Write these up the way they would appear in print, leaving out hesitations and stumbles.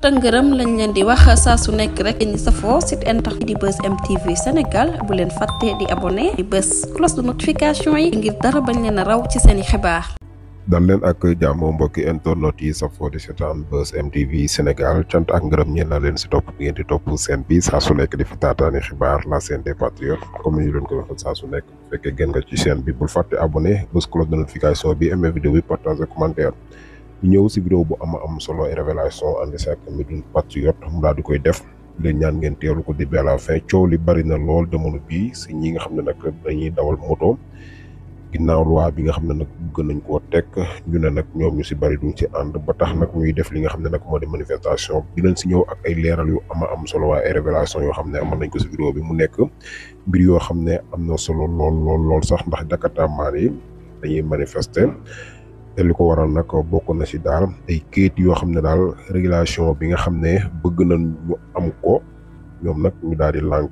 tëngërëm lañ leen di wax saa su nekk rek ñi safoo site internet di Buzz M TV Sénégal bu leen fàtte di abonné di bës cloche de notification yi ngir dara bañ leen a raw ci seeni xibaar. dal leen ak jàmm mbokki internet yi safoo di seetaan Buzz M TV Sénégal cant ak ngërëm ñeen na leen si topp ngeen di topp seen bi saa su nekk di fi taataani xibaar la chaîne des patriotes comme ñu leen ko waxal saa su nekk bu fekkee gën nga ci chaîne bi bul fàtte abonné bës cloche de notification bi aimé vidéo bi partager commentaire ñëw si vidéo bu am solo révélation ànd si ak Médoune Patriote mu daal di koy def leen ñaan ngeen teelu ko début à la fin coow li bari na lool jamono bii si ñi nga xam ne nag dañuy dawal moto ginnaaw loi bi nga xam ne nag bëgg nañ koo teg ñu ne nag ñoom ñu si bari duñ ci ànd ba tax nag ñuy def li nga xam ne nag moo di manifestation bi leen si ñëw ak ay leeral yu am solo waaye ay révélation yoo xam ne amoon nañ ko si vidéo bi mu nekk mbir yoo xam ne am na solo lool sax ndax dakataamaan yi dañuy manifester te li ko waral nag bokk na si daal ay kayit yoo xam ne daal régulation bi nga xam ne bëgg nañ ñu am ko ñoom nag ñu daal di lànk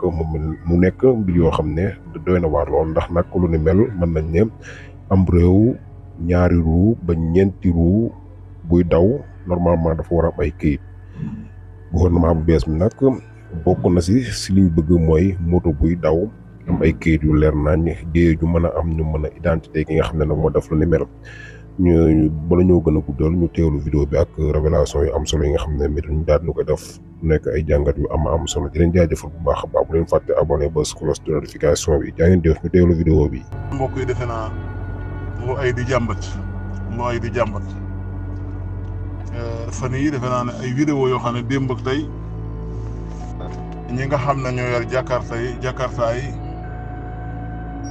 mu nekk mbir yoo xam ne doy na waar lool ndax nag lu ni mel mën nañ ne am réew ñaari roue ba ñeenti roue buy daw normalement dafa war a am ay kayit gouvernement bu bees mi nag bokk na si liñ bëgg mooy moto buy daw am ay kayit yu leer nañ jéye ju mën a am ñu mën a identité ki nga xam ne nag moo def lu ni mel ñu bala ñoo gën a guddal ñu teewlu vidéo bi ak révélation yu am solo yi nga xam ne Médoune daal ñu ko def nekk ay jàngat yu am solo di leen jaajëfal bu baax a baax bu leen fàtte abonné ba cloche de notification bi jaa ngeen def ñu teewlu vidéo bi. mbokk yi defe naa lu ay di jàmbat fan yii defe naa ne ay vidéo yoo xam ne démb ak tey ñi nga xam ne ñoo yor Jakarta yi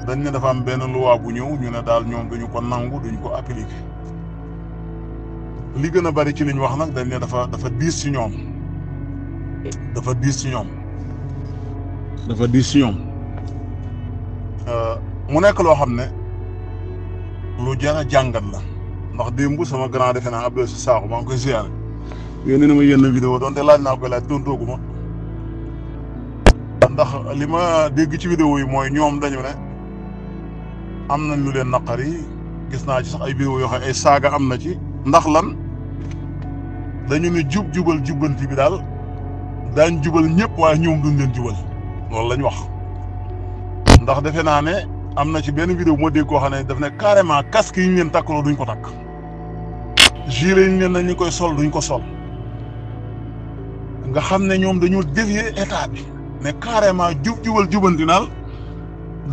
dañ ne dafa am benn loi bu ñëw ñu ne daal ñoom duñu ko nangu duñu ko appliquer li gën a bari ci liñ wax nag dañ ne dafa diis ci ñoom mu nekk loo xam ne lu jar a jàngat la ndax démb sama grand defe naa Abdou Sakho maa ngi koy ziare yónnee na ma yenn vidéo doonte laaj naa koy laaj tontoogu ma ndax li ma dégg ci vidéo yi mooy ñoom dañu ne am nañ lu leen naqari gis naa ci sax ay vidéo yoo xam ay saaga am na ci ndax lan dañu ne jubal jubbanti bi daal daañ jubal ñëpp waaye ñoom duñ leen jubal loolu lañ wax ndax defe naa ne am na ci benn vidéo moo dégg koo xam ne daf ne carrément casque yi ñu leen takkaloo duñ ko takk gilet yi ñu leen dañu koy sol duñ ko sol nga xam ne ñoom dañoo dévier état bi ne carrément jubal jubbanti naal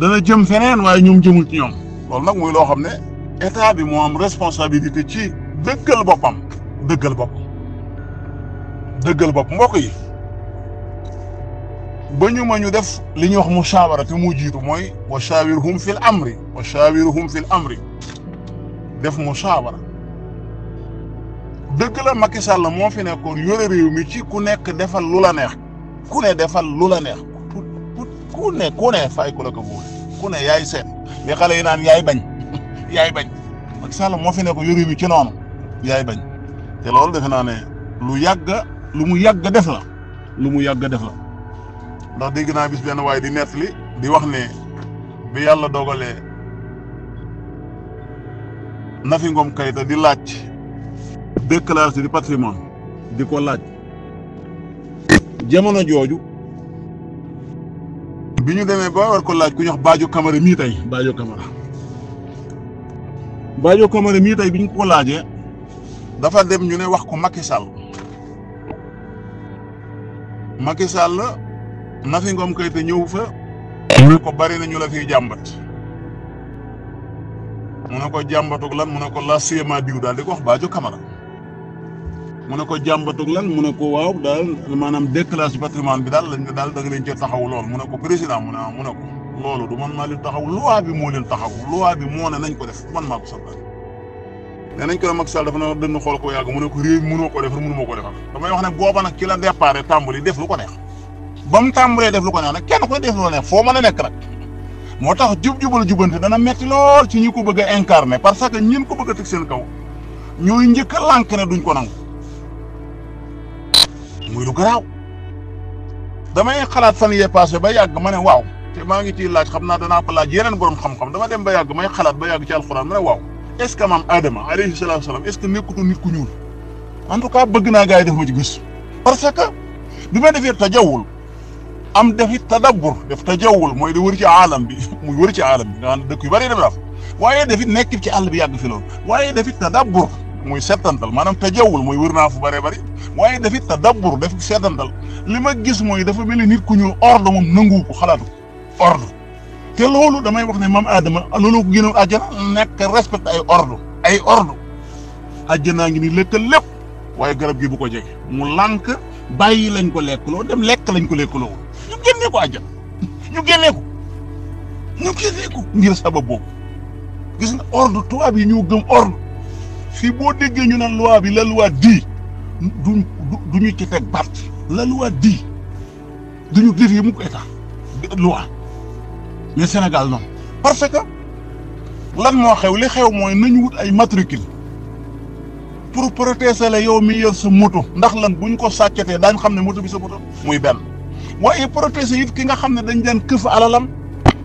dana jëm feneen waaye ñoom jëmul ci ñoom loolu nag muy loo xam ne état bi moo am responsabilité ci dëggal bopp mbokk yi ba ñu def li ñuy wax mushawara te mu jiitu mooy wa shawirhum fil amri def mushawara dëgg la Macky Sall moo fi nekkoon yore réew mi ci ku nekk defal lu la neex ku ne fay ku la ko góor ku ne yaay seet li xale yi naan yaay bañ Macky Sall moo fi ne ko yore mi ci noonu yaay bañ te loolu defe naa ne lu mu yàgg def la ndax dégg naa bis benn waaye di nettali di wax ne bi yàlla dogalee Nafi Ngom Keïta di laaj déclaration du patrimoine di ko laaj jamono jooju bi ñu demee ba war ko laaj ku ñuy wax Badio Camara mii tey bi ñu ko laajee dafa dem ñu ne wax ko Macky Sall Nafi Ngom Keïta ñëw fa mu ne ko bari na ñu la fiy jàmbat mu ne ko jàmbatug lan mu ne ko la CMA diw daal di ko wax Badio Camara mu ne ko jàmbatug lan mu ne ko waaw daal maanaam déclaration patrimoine bi daal lañ ne daal da nga leen cee taxaw lool mu ne ko président mu ne ko loolu du man maa leen taxaw loi bi moo leen taxaw loi bi moo ne nañ ko def man maa ko santaane nee nañ ko ne Macky Sall dafa ne dënn xool ko yàgg mu ne ko réew mi mënoo ko defar mënu moo ko defar damay wax ne booba nag ci la départ tàmbali def lu ko neex ba mu tàmbalee def lu ko neex nag kenn koy def lu ko neex foo mën a nekk nag moo tax jubal jubante dana metti lool ci ñi ko bëgg a incarner parce que ñin ko bëgg a teg seen kaw ñooy njëkk a lànk ne duñ ko nangu muy lu garaaw damay xalaat fan yee passé ba yàgg ma ne waaw te maa ngi ciy laaj xam naa danaa ko laaj yeneen borom xam-xam dama dem ba yàgg may xalaat ba yàgg ci alxuraan ma ne waaw est-ce que maam Adama alayhi salaatu wa salaam est-ce que nekkutu nit ku ñuul en tout cas bëgg naa gars yi def ma ci gëstu parce que bi ma defee tajawul am defi tadabbur def tajawul mooy di wër ci aalam bi muy wër ci aalam bi nga xam ne dëkk yu bari dem daaf waaye defi nekk ci àll bi yàgg fi loolu waaye defi tadabbur muy settantal maanaam tajawul mooy wër naa fu bëree bëri waaye defi tadabbur def settantal li ma gis mooy dafa mel ni nit ku ñuul ordre moom nangu ko xalaatu ordre te loolu damay wax ne maam Adama loolu ko gënoon àjjana nekk respecté ay ordre àjjanaa ngi ni lekkal lépp waaye garab gi bu ko jege mu lànk bàyyi lañ ko lekkloo dem lekk lañ ko lekkloo ñu génnee ko àjjana ñu génnee ko ngir sabab boobu gis nga ordre tubaab yi ñu gëm ordre fii boo déggee ñu naan loi bi la loi di duñu ci teg baat la loi di duñu défier mu ko état loi mais Sénégal non parce que lan moo xew li xew mooy nañu wut ay matricule pour protéger la yow mi yor sa moto ndax lan buñ ko sàccatee daañ xam ne moto bi sa moto muy benn waaye protéger it ki nga xam ne dañ daan këf alalam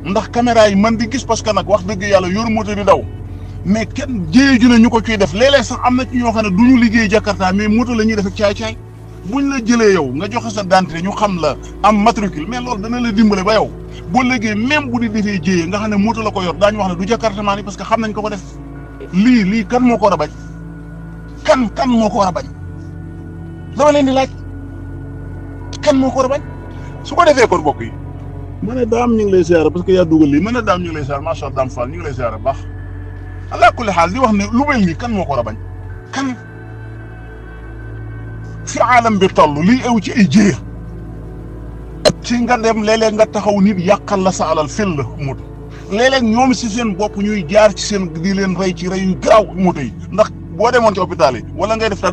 ndax caméra yi man di gis parce que nag wax dëgg yàlla yor moto di daw mais kenn jéeju na ñu ko ciy def léeg-léeg sax am na ci ñoo xam ne du ñu liggéey Jakarta mais moto la ñuy def ak caay-caay buñ la jëlee yow nga joxe sa identité ñu xam la am matricule mais loolu dana la dimbale ba yow boo liggéey même bu di defee jéyee nga xam ne moto la ko yor daañu wax ne du Jakarta maa ni parce que xam nañ ko def lii kan moo ko war a bañ kan moo ko war a bañ dama leen di laaj kan moo ko war a bañ su ko defee kon mbokk yi ma ne daam ñu ngi lay siyaare parce que yaa dugal lii ma ne daam ñu ngi lay siyaare macha allah daam Fall ñu ngi lay siyaare baax ala kulli xaal di wax ne lu mel nii kan moo ko war a bañ kan fi aalam bi toll lii ew ci ay jéeya ci nga dem léeg-léeg nga taxaw nit yàqal la sa alal fil la moto léeg-léeg ñoom si seen bopp ñuy jaar ci seen di leen rey ci rey yu garaaw moto yi ndax boo demoon ci hôpital yi wala ngay def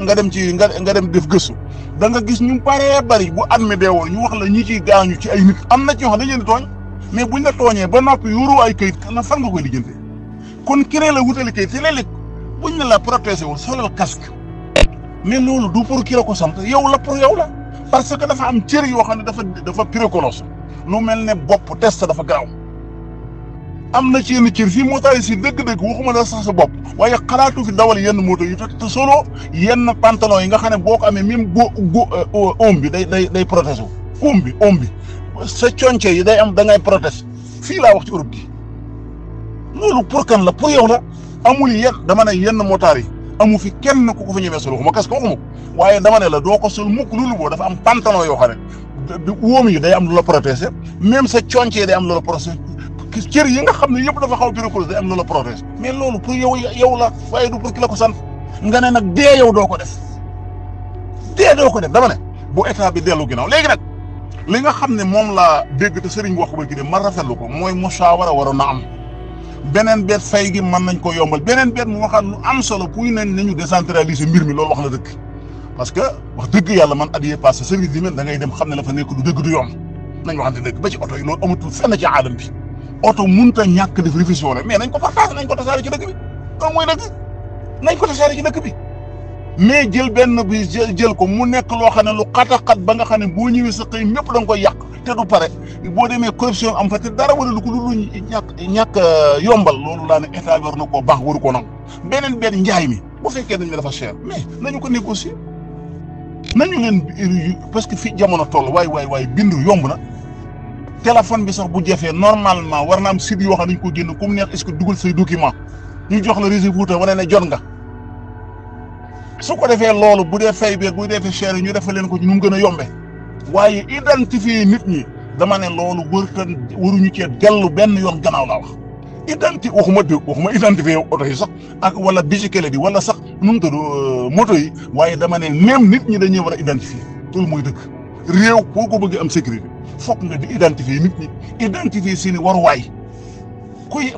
nga dem ci nga dem def gëstu da nga gis ñu paree bari bu at mi dee woon ñu wax la ñi ciy gaañu ci ay nit am na ci ñoo xam dañ leen di tooñ mais buñ la tooñee ba noppi yuru ay kayit na fan nga koy lijjante kon keneen la wutali kayit te léeg-léeg buñ ne la protéger wul solal casque mais loolu du pour ki la ko sant yow la pour yow la parce que dafa am cër yoo xam ne dafa précoce lu mel ne bopp test dafa garaaw am na ci yenn cër fii moo tax si dëgg-dëgg waxuma la sax sa bopp waaye xalaatu fi dawal yenn moto yi te solo yenn pantalon yi nga xam ne boo ko amee même oom bi day protéger wu oom bi sa conce yi day am da ngay protéger fii laa wax ci Europe gi loolu pour kan la pour yow la amul dama ne yenn motaar yi amu fi kenn ku ko fa ñemee sol waxuma kas ko waxuma ko waaye dama ne la doo ko sol mukk loolu boo dafa am pantalon yoo xam ne wóom yi day am lu la protéger même sa conce yi day am lu la protéger cër yi nga xam ne yëpp dafa xaw a précoce day am lu la protéger mais loolu pour yow la waaye du pour ki la ko sant nga ne nag dee yow doo ko def dama ne bu état bi dellu ginnaaw léegi nag li nga xam ne moom laa dégg te sëriñ wax ko ba kii de ma rafetlu ko mooy musaawara waroon na am beneen beet fay gi mën nañ ko yombal beneen beet mu waxaat lu am solo puy nañu décentraliser mbir mi loolu wax la dëgg parce que wax dëgg yàlla man at yii passé service di mel da ngay dem xam ne la fa nekk du dëgg du yomb nañ waxante dëgg ba ci oto yi loolu amatul fenn ci aalam bi oto mënut a ñàkk def révision la mais nañ ko partage nañ ko tasaare ci dëkk bi loolu mooy dëgg nañ ko tasaare ci dëkk bi mais jël benn bi jël ko mu nekk loo xam ne lu xat ba nga xam ne boo ñëwee sa xëy ñëpp da nga koy yàq te du pare boo demee corruption am fa te dara wala lu ko lu ñàkk yombal loolu laa ne état bi war na koo baax waru ko nangu benn njaay mi bu fekkee dañ ne dafa cher mais nañu ko négocier nañu leen parce que fii jamono toll waay bindu yomb na téléphone bi sax bu jafee normalement war na am site yoo xam ne dañ ko génn comme neex est-ce que dugal say document ñu jox la résultat wane ne jot nga su ko defee loolu bu dee fay beeg bu dee fi cher ñu defal leen ko ci nu mu gën a yombe waaye identifier nit ñi dama ne loolu waruñu cee dellu benn yoon gannaaw laa wax waxuma identifier oto yi sax ak wala bicyclette yi wala sax nu mu tudd moto yi waaye dama ne même nit ñi dañuy war a identifier loolu mooy dëgg réew boo ko bëgg am sécurité fokk nga di identifier nit ñi identifier seeni waruwaay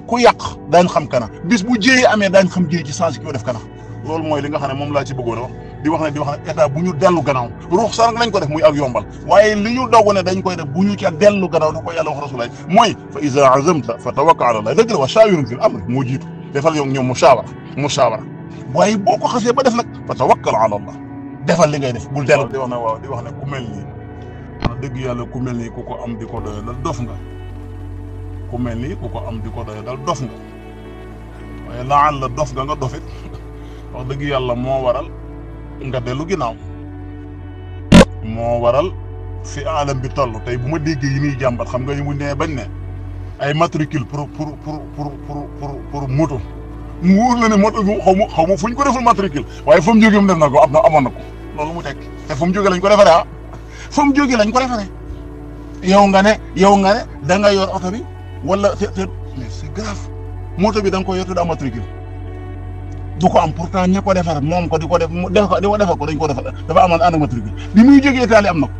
ku yàq daañ xam kana bis bu jéyee amee daañ xam jéy ci sens ki ko def kana loolu mooy li nga xam ne moom laa ci bëggoon a wax di wax ne état bu ñu dellu gannaaw ruux sax nañ ko def muy ak yombal waaye li ñu dogu ne dañ koy def bu ñu ca dellu gannaaw da ko yàlla wax rasulaay mooy fa iza azamta fa tawakkal ala allah dëgg la wa shaawirhum fil amr moo jiitu defal yow ñoom mushawara waaye boo ko xasee ba def nag fa tawakkal ala allah defal li ngay def bul dellu di wax ne ku mel nii wax dëgg yàlla ku mel nii ku ko am di ko doy dal dof nga ku mel nii ku ko am di ko doy dal dof nga waaye laan la dof nga dofit wax dëgg yàlla moo waral nga dellu ginnaaw moo waral fi alam bi toll tey bu ma déggee yi ñuy jàmbat xam nga ñu mu nee bañ ne ay matricule pour moto mu wóor la ne moto bi xaw ma fu ñu ko deful matricule waaye fa mu jógee mu def na ko amoon na ko loolu mu tekki te fa mu jógee lañ ko defaree ah fa mu jógee lañ ko defaree yow nga ne da nga yor oto bi wala te mais c'est grave moto bi da nga ko yor te daa matricule du ko am pourtant ña ko defar moom ko di ko defar ko dañ ko defar dafa amoon ànd ak matricule bi muy jógee Italie am na ko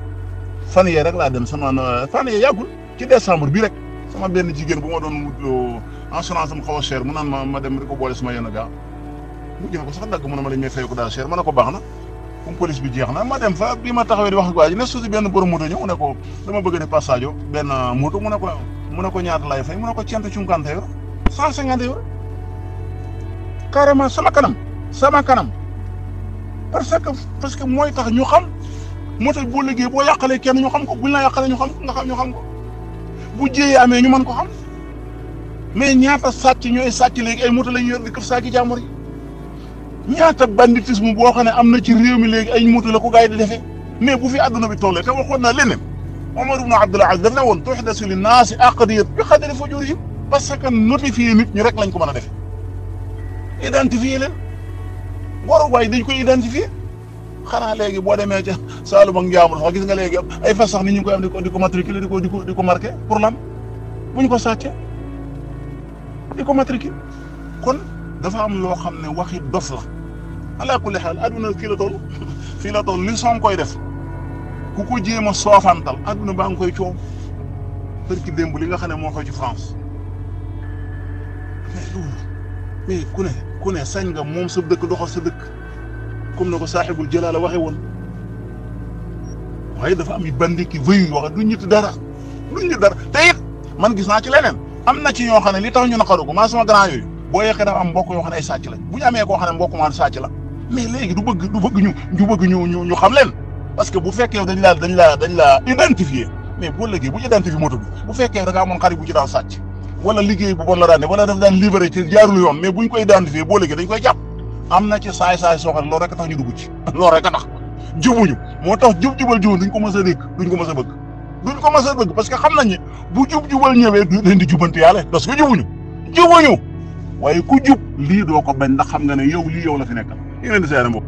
fan yee rek laa dem fan yee yàggul ci décembre bi rek sama benn jigéen bu ma doon wut assurance am xaw a cher mu naan ma dem di ko boole sama yenn gaa mu jël ko sax dagg mu ne ma lañ may fay ko daal cher ma ne ko baax na comme police bi jeex na ma dem fa bi ma taxawee di wax ak waa ji ne suusi benn borom moto ñëw mu ne ko dama bëgg ne passage benn moto mu ne ko ñaata lay fay mu ne ko 150 euros 150 euros carrément sama kanam parce que mooy tax ñu xam moto bi boo liggéey boo yàqalee kenn ñu xam ko buñ la yàqalee ñu xam ko bu jéeyee amee ñu mën ko xam mais ñaata sàcc ñooy sàcc léegi ay moto lañu yor di këf sàcc jàmbur yi ñaata banditisme boo xam ne am na ci réew mi léegi ay moto la ko gars yi di defee mais bu fi àdduna bi tollee te waxoon naa leneen Omar ibn Abdul Aziz daf ne woon tuhdasu li naasi aqdiyat bi qadri fujurihim parce que notifier nit ñu rek lañ ko mën a defee identifier leen waruwaay dañ koy identifier xanaa léegi boo demee ca Saalum ak Njaambur sax gis nga léegi ay fas sax nit ñu koy am di ko matriculer di ko marqué pour lan bu ñu ko sàccee di ko matriculer kon dafa am loo xam ne waxi dof la ala kulli xaal adduna fii la toll li soom koy def ku ko jéem a soofantal adduna baa ngi koy coow përki démb li nga xam ne moo xew ci France mais ku ne sañ nga moom sa dëkk doxal sa dëkk comme na ko saaxibul jalaala waxe woon waaye dafa am yu bandi ki vëyu waxe duñ ñit dara te it man gis naa ci leneen am na ci ñoo xam ne li tax ñu naqaru ko maa sama grand yooyu boo yeexee dafa am mbokk yoo xam ne ay sàcc lañ bu ñu amee koo xam ne mbokk maa sàcc la mais léegi du bëgg ñu xam leen parce que bu fekkee dañ laa identifier mais boo léegi bu ñu identifier moto bi bu fekkee da nga amoon xarit bu ci daan sàcc wala liggéey bu bon la daan ne wala daf daan libéré ci jaarul yoon mais buñ koy identifier boo léegi dañ koy jàpp am na ci saay soo xam ne loolu rek a tax ñu dugg ci loolu rek a tax jubuñu moo tax jubal duñ ko mës a dégg duñ ko mës a bëgg parce que xam nañ ne bu jubal ñëwee du leen di jubanti yàlla parce que jubuñu waaye ku jub lii doo ko bañ ndax xam nga ne yow lii yow la fi nekkal yéen di seere mbokk